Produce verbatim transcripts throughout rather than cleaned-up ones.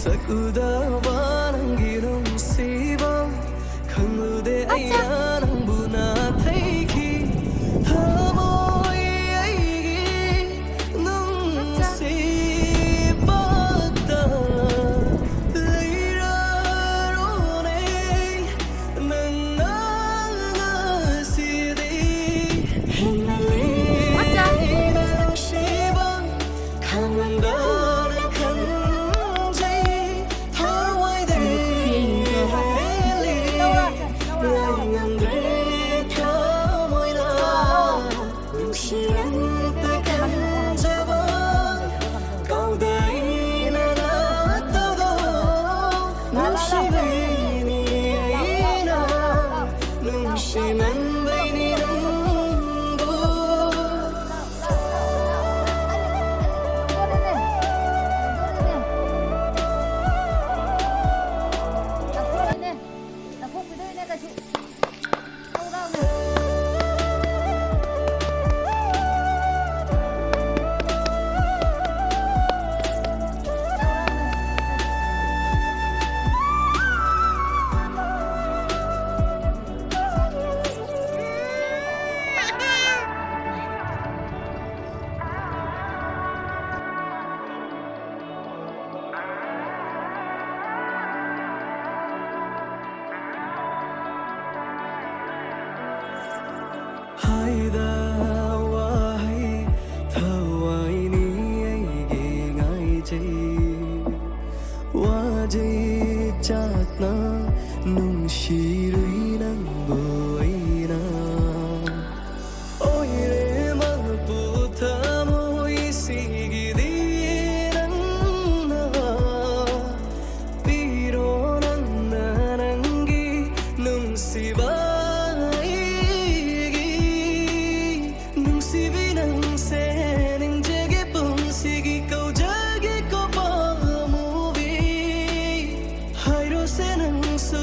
ꯁꯛ ꯎꯗꯕ ꯅꯪꯒꯤ ꯅꯨꯡꯁꯤꯕ ꯈꯪꯂꯨꯗꯦ ꯑꯩꯅ ꯅꯪꯕꯨ ꯅꯥꯊꯩꯈꯤ ꯊꯃꯣꯏ ꯑꯩꯒꯤ ꯅꯨꯡꯁꯤꯕꯇ ꯂꯩꯔꯔꯣꯅꯦ ꯅꯪꯅ ꯉꯁꯤꯗꯤ ꯍꯦꯟꯃꯜꯂꯦ ꯑꯩꯅ ꯅꯨꯡꯁꯤꯕ ꯈꯪꯂꯝꯗꯅ ꯈꯟꯖꯩ ꯊꯋꯥꯏꯗꯒꯤ ꯍꯦꯜꯂꯤ ꯉꯥꯏꯉꯝꯗ꯭ꯔꯦ ꯊꯃꯣꯏꯅ ꯅꯨꯡꯁꯤꯔꯛꯇ ꯈꯟꯖꯕ ꯀꯧꯗꯩꯅ ꯅꯠꯇꯗꯣ ꯅꯨꯡꯁꯤꯕꯩꯅꯤ ꯑꯩꯅ ꯅꯨꯡꯁꯤꯃꯟꯕꯩꯅꯤ ꯅꯪꯕꯨ ꯍꯥꯏꯗ ꯋꯥꯍꯩ ꯊꯋꯥꯏꯅꯤ ꯑꯩꯒꯤ ꯉꯥꯏꯖꯩ ꯋꯥꯖꯩ ꯆꯥꯛꯅ ꯅꯨꯡꯁꯤꯔꯨꯏ ꯅꯪꯕꯨ ꯑꯩꯅ ꯑꯣꯏꯔꯦ ꯃꯄꯨ ꯊꯃꯣꯏ ꯁꯤꯒꯤꯗꯤ ꯅꯪꯅ ꯄꯤꯔꯣ ꯅꯪꯅ ꯅꯪꯒꯤ ꯅꯨꯡꯁꯤꯕ ꯑꯩꯒꯤ ꯅꯨꯡꯁꯤꯕꯤ ꯅꯪꯁꯦ ꯅꯤꯡꯖꯒꯦ ꯄꯨꯟꯁꯤꯒꯤ ꯀꯧꯖꯒꯦ ꯀꯣ ꯄꯥꯝꯃꯨꯕꯤ ꯍꯥꯏꯔꯣꯁꯦ ꯅꯪꯁꯨ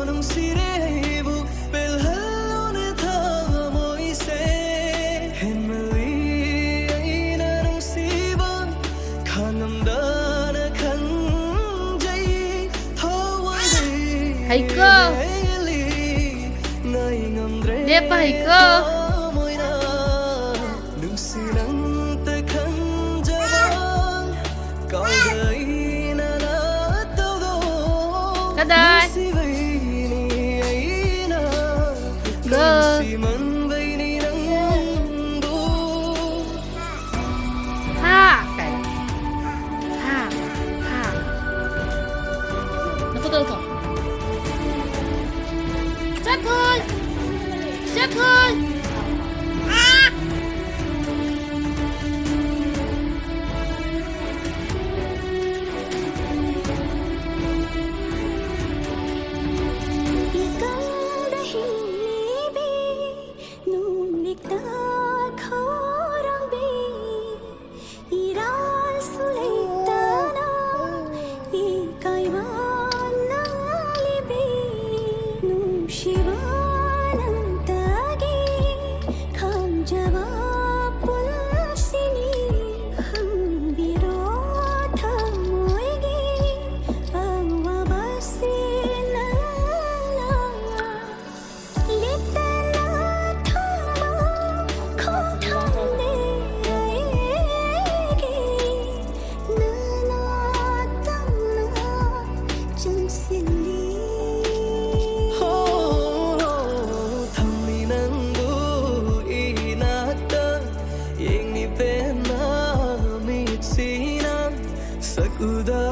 ꯅꯨꯡꯁꯤꯔꯦ ꯑꯩꯕꯨ ꯄꯦꯜ ꯍꯩꯀꯣ꯫ ꯂꯦꯞꯄ ꯍꯩꯀꯣ꯫ ꯀꯗꯥꯏ? ꯒꯣ꯫ ꯍꯥ ꯀꯥꯏꯅ꯫ ꯍꯥ, ꯍꯥ꯫ ꯅꯈꯨꯠꯇꯣ ꯂꯧꯊꯣꯛ꯫ ꯆꯠꯈꯣꯏ! ꯆꯠꯈꯣꯏ! ꯑꯥ! ꯏꯀꯪꯗ ꯍꯤꯡꯂꯤꯕꯤ ꯅꯨꯃꯤꯠꯇ ꯈꯧꯔꯥꯡꯕꯤ ꯏꯔꯥꯜꯁꯨ ꯂꯩꯇꯅ ꯏꯀꯥꯏꯕ ꯅꯥꯜꯂꯤꯕꯤ ꯅꯨꯡꯁꯤꯕ ꯅꯪꯇꯒꯤ ꯈꯪꯖꯕ ꯄꯨꯟꯁꯤꯅꯤ ꯍꯪꯕꯤꯔꯣ ꯊꯃꯣꯏꯒꯤ ꯑꯋꯥꯕꯁꯤ ꯅꯪꯅ ꯂꯦꯞꯇꯅ ꯊꯝꯕ ꯈꯣꯡꯊꯥꯡꯅꯦ ꯑꯩꯒꯤ ꯅꯅꯥꯛꯇ ꯆꯪꯁꯤꯜꯂꯤ꯫ ꯍꯣ, ꯊꯝꯂꯤ ꯅꯪꯕꯨ ꯏꯅꯥꯛꯇ ꯌꯦꯡꯂꯤꯕꯦꯅ ꯃꯤꯠꯁꯤꯅ ꯁꯛ ꯎꯗ